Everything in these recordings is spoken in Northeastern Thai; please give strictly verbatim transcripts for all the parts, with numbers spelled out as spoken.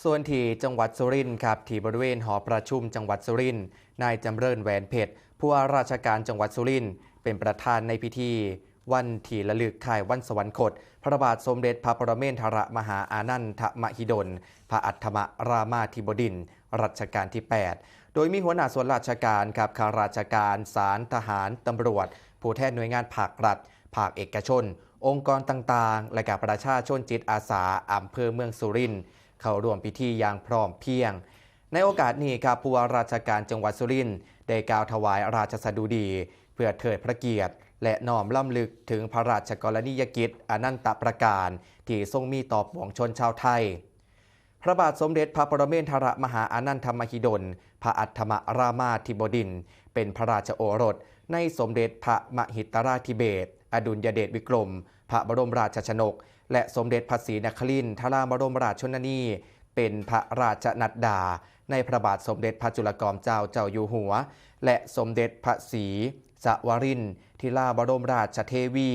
ส่วนที่จังหวัดสุรินทร์ครับ ที่บริเวณหอประชุมจังหวัดสุรินทร์ นายจำเริญ แหวนเพชร ผู้ว่าราชการจังหวัดสุรินทร์ เป็นประธานในพิธี วันที่ระลึกคล้ายวันสวรรคต พระบาทสมเด็จพระปรเมนทรมหาอานันทมหิดล พระอัฏฐมรามาธิบดินทร์ รัชกาลที่ แปด โดยมีหัวหน้าส่วนราชการครับ ข้าราชการ ศาล ทหาร ตำรวจ ผู้แทนหน่วยงานภาครัฐ ภาคเอกชน องค์กรต่างๆ และกับประชาชนจิตอาสาอำเภอเมืองสุรินทร์ เข้าร่วมพิธีอย่างพร้อมเพรียง ในโอกาสนี้ครับ ผู้ว่าราชการจังหวัดสุรินทร์ ได้กล่าวถวายราชสดุดี เพื่อเทิดพระเกียรติ และน้อมรำลึกถึงพระราชกรณียกิจอนันตประการ ที่ทรงมีต่อปวงชนชาวไทย พระบาทสมเด็จพระปรเมนทรมหาอานันทมหิดล พระอัฏฐมรามาธิบดินทร์ เป็นพระราชโอรสในสมเด็จพระมหิตราธิเบศรอดุลยเดชวิกรม พระบรมราชชนก และสมเด็จพระศรีนครินทราบรมราชชนนี เป็นพระราชนัดดา ในพระบาทสมเด็จพระจุลกรเจ้าเจ้าอยู่หัว และสมเด็จพระศรีสวรินทราบรมราชเทวี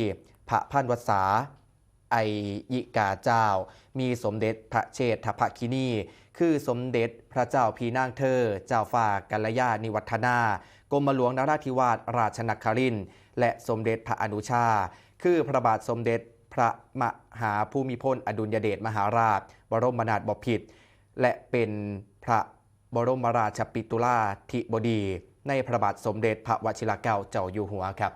พระพันวษา ไอยิกาเจ้า มีสมเด็จพระเชษฐภคินี คือสมเด็จพระเจ้าพี่นางเธอ เจ้าฟ้ากัลยาณิวัฒนา กรมหลวงนราธิวาสราชนครินทร์ และสมเด็จพระอนุชา คือพระบาทสมเด็จพระมหาภูมิพลอดุลยเดชมหาราช บรมนาถบพิตร และเป็นพระบรมราชปิตุลาธิบดี ในพระบาทสมเด็จพระวชิรเกล้าเจ้าอยู่หัวครับ